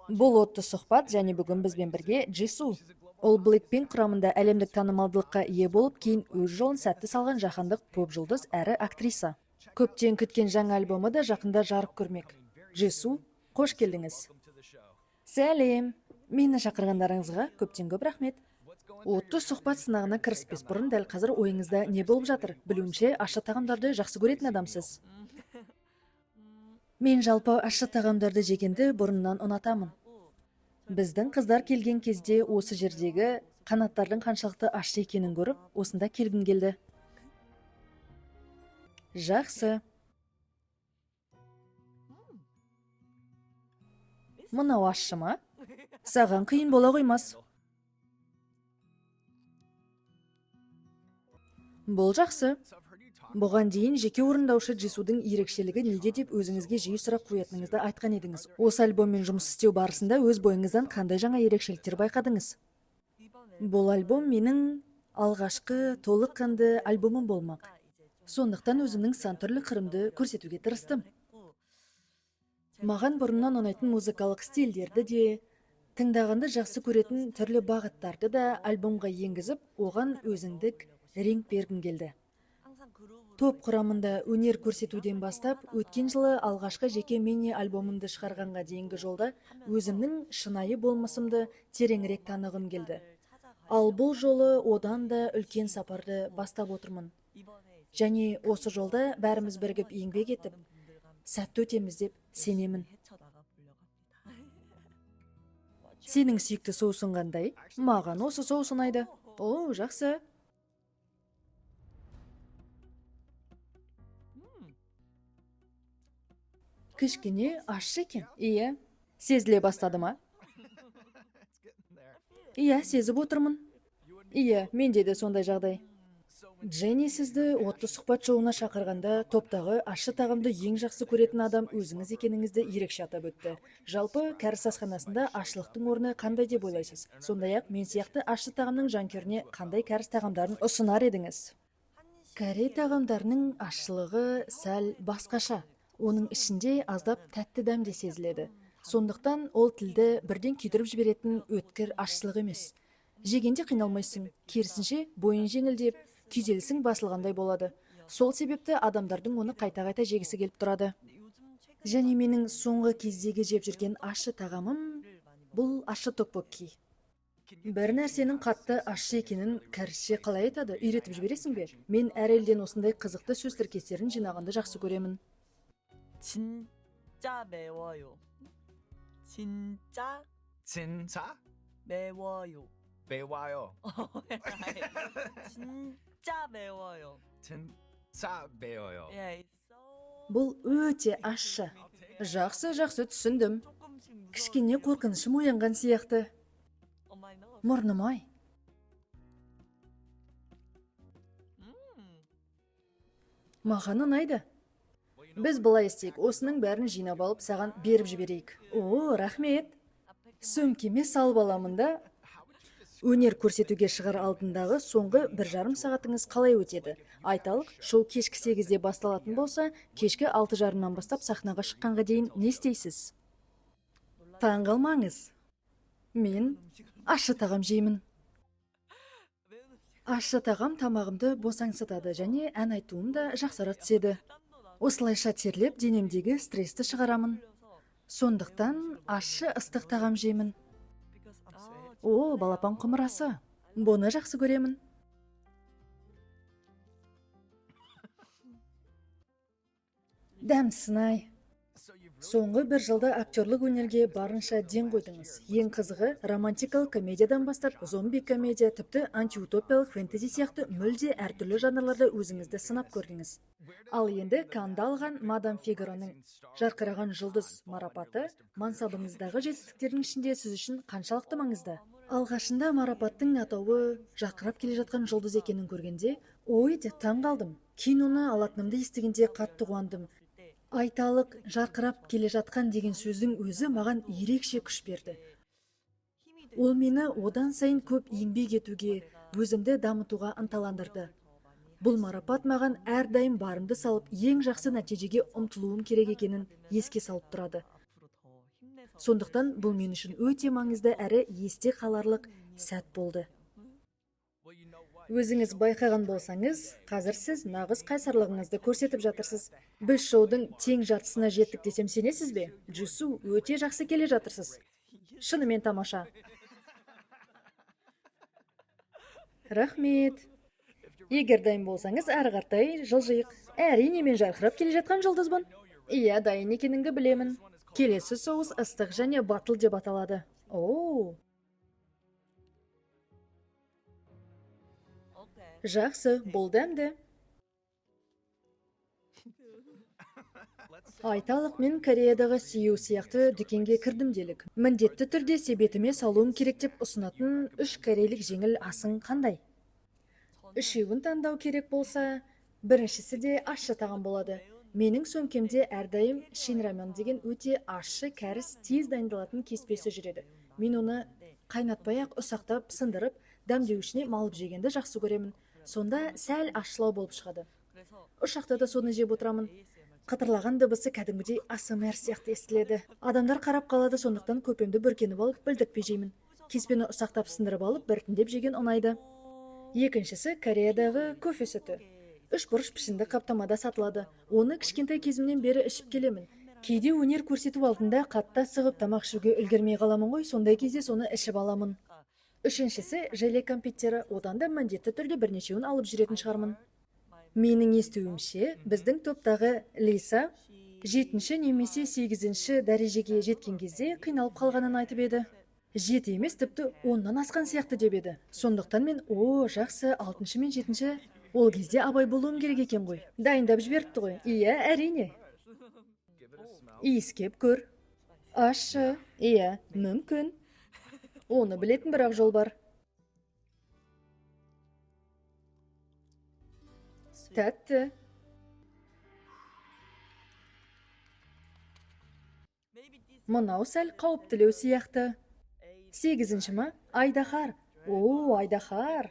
Бұл отты сұхбат және бүгін бізбен бірге Джису. Ол Blackpink құрамында әлемдік танымалдылыққа ие болып, кейін өз жолын сәтті салған жаһандық поп-жұлдыз әрі актриса. Көптен күткен жаңа альбомы да жақында жарық көрмек. Джису, қош келдіңіз. Сәлем. Мені шақырғандарыңызға көптен көп рахмет. Отты сұхбат сынағына кіріспес бұрын дәл қазір ойыңызда не болып жатыр? Білуімше, ащы тағамдарды жақсы көретін адамсыз. Мен жалпы ащы тағамдарды жегенді бұрыннан ұнатамын. Біздің қыздар келген кезде осы жердегі қанаттардың қаншалықты ащы екенін көріп, осында келгім келді. Жақсы. Мынау ащы ма? Саған қиын бола қоймас. Бұл жақсы. Бұған дейін жеке орындаушы Джисудың ерекшелігі неде деп өзіңізге жиі сұрақ қоятыныңызды айтқан едіңіз. Осы альбоммен жұмыс істеу барысында өз бойыңыздан қандай жаңа ерекшеліктер байқадыңыз? Бұл альбом менің алғашқы толыққанды альбомым болмақ. Сондықтан өзімнің сан түрлі қырымды көрсетуге тырыстым. Маған бұрыннан ұнайтын музыкалық стильдерді де, тыңдағанды жақсы көретін түрлі бағыттарды да альбомға енгізіп, оған өзіндік реңк бергім келді. Топ құрамында өнер көрсетуден бастап, өткен жылы алғашқы жеке мини-альбомымды шығарғанға дейінгі жолда өзімнің шынайы болмысымды тереңірек танығым келді. Ал бұл жолы одан да үлкен сапарды бастап отырмын. Және осы жолда бәріміз бірігіп еңбек етіп, сәтті өтеміз деп сенемін. Сенің сүйікті соусың қандай? Маған осы соус ұнайды. О, жақсы. Кішкене ащы екен. Иә. Сезіле бастады ма? Иә, сезіп отырмын. Иә, менде де сондай жағдай. Дженни сізді отты сұхбат шоуына шақырғанда топтағы ащы тағамды ең жақсы көретін адам өзіңіз екеніңізді ерекше атап өтті. Жалпы, кәріс асханасында ащылықтың орны қандай деп ойлайсыз? Сондай-ақ, мен сияқты ащы тағамның жанкүйеріне қандай кәріс тағамдарын ұсынар едіңіз? Корей тағамдарының ащылығы сәл басқаша. Оның ішінде аздап тәтті дәм де сезіледі. Сондықтан ол тілді бірден күйдіріп жіберетін өткір ащылық емес. Жегенде қиналмайсың, керісінше бойың жеңілдеп, күйзелісің басылғандай болады. Сол себепті адамдардың оны қайта-қайта жегісі келіп тұрады. Және менің соңғы кездегі жеп жүрген ащы тағамым бұл ащы токпокки. Бір нәрсенің қатты ащы екенін кәрісше қалай айтады? Үйретіп жібересің бе? Мен әр елден осындай қызықты сөз тіркестерін жинағанды жақсы көремін. 진짜 매워요. 진짜 진짜 매워요. 매워요. 진짜 매워요. 진짜 매워요. Yeah, it's so Бұл өте ащы. Жақсы, жақсы түсіндім. 조금씩 무서워. Кішкене қорқынышым оянған сияқты. Oh my nose. Мұрным ай. 음. Маған ұнайды. Біз былай істейік, осының бәрін жинап алып саған беріп жіберейік. О, рахмет. Сөмкеме салып аламын да. Өнер көрсетуге шығар алдындағы соңғы 1,5 сағатыңыз қалай өтеді? Айталық, шоу кешкі 8-де басталатын болса, кешкі 6:30-нан бастап сахнаға шыққанға дейін не істейсіз? Таң қалмаңыз. Мен ащы тағам жеймін. Ащы тағам тамағымды босаңсытады және ән айтуым да жақсара түседі. Осылайша терлеп денемдегі стрессті шығарамын. Сондықтан ащы ыстық тағам жеймін. О, балапан құмырасы. Бұны жақсы көремін. Дәмсін-ай. Соңғы бір жылда актерлік өнерге барынша ден қойдыңыз. Ең қызығы, романтикалық комедиядан бастап зомби комедия, тіпті антиутопиялық фэнтези сияқты мүлде әртүрлі жанрларда өзіңізді сынап көрдіңіз. Ал енді Канда алған Мадам Фигароның жарқыраған жұлдыз марапаты мансабыңыздағы жетістіктердің ішінде сіз үшін қаншалықты маңызды? Алғашында марапаттың атауы жарқырап келе жатқан жұлдыз екенін көргенде, ой деп таң қалдым. Кейін оны алатынымды естігенде қатты қуандым. Айталық, жарқырап келе жатқан деген сөздің өзі маған ерекше күш берді. Ол мені одан сайын көп еңбек етуге, өзімді дамытуға ынталандырды. Бұл марапат маған әрдайым барымды салып, ең жақсы нәтижеге ұмтылуым керек екенін еске салып тұрады. Сондықтан бұл мен үшін өте маңызды әрі есте қаларлық сәт болды. Өзіңіз байқаған болсаңыз, қазір сіз нағыз қайсарлығыңызды көрсетіп жатырсыз. Біз шоудың тең жартысына жеттік десем сенесіз бе? Джису, өте жақсы келе жатырсыз. Шынымен тамаша. Рахмет. Егер дайын болсаңыз, әрі қаратай жылжиық. Әрине, мен жарқырап келе жатқан жұлдызбын. Иә, дайын екеніңді білемін. Келесі соус ыстық және батыл деп аталады. Оу, 오케이. жақсы, бұл дәмді. Айталық, мен Кореядағы Сию сияқты дүкенге кірдім делік. Міндетті түрде себетіме салуым керек деп ұсынатын үш корейлік жеңіл асың қандай? 저는 Үшеуін таңдау керек болса, біріншісі де ащы тағам болады. Менің сөмкемде әрдайым шинрамен деген өте ащы кәріс тез дайындалатын кеспесі жүреді. Мен оны қайнатпай ақ ұсақтап сындырып, дәмдеуішіне малып жегенді жақсы көремін. Сонда сәл ащылау болып шығады. 그래서 Ұшақта да соны жеп отырамын. ASMR Қытырлаған дыбысы кәдімгідей АСМР сияқты естіледі. Адамдар қарап қалады, сондықтан көпемді бүркеніп алып білдіртпей жеймін. Кеспені ұсақтап сындырып алып, біртіндеп жеген ұнайды. Екіншісі Кореядағы кофе сүті. Үш бұрыш пішінді қаптамада сатылады. Оны кішкентай кезімнен бері ішіп келемін. Кейде өнер көрсету алдында қатты асығып тамақ ішуге үлгермей қаламын ғой, сондай кезде соны ішіп аламын. Үшіншісі желе кәмпиттері, одан да міндетті түрде бірнешеуін алып жүретін шығармын. Менің естуімше, біздің топтағы Лиса жетінші немесе сегізінші дәрежеге жеткен кезде қиналып қалғанын айтып еді. 7 емес, тіпті 10-нан асқан сияқты деп еді. Сондықтан мен, о, жақсы, алтыншы мен жетінші, ол кезде абай болуым керек екен ғой. Дайындап жіберіпті ғой. Иә, әрине. Иіскеп көр. Ащы, иә, мүмкін. Оны білетін бір-ақ жол бар. Тәтті. Maybe this Мынау сәл қауіптілеу сияқты. A Сегізінші ма? Айдаһар. О, айдаһар.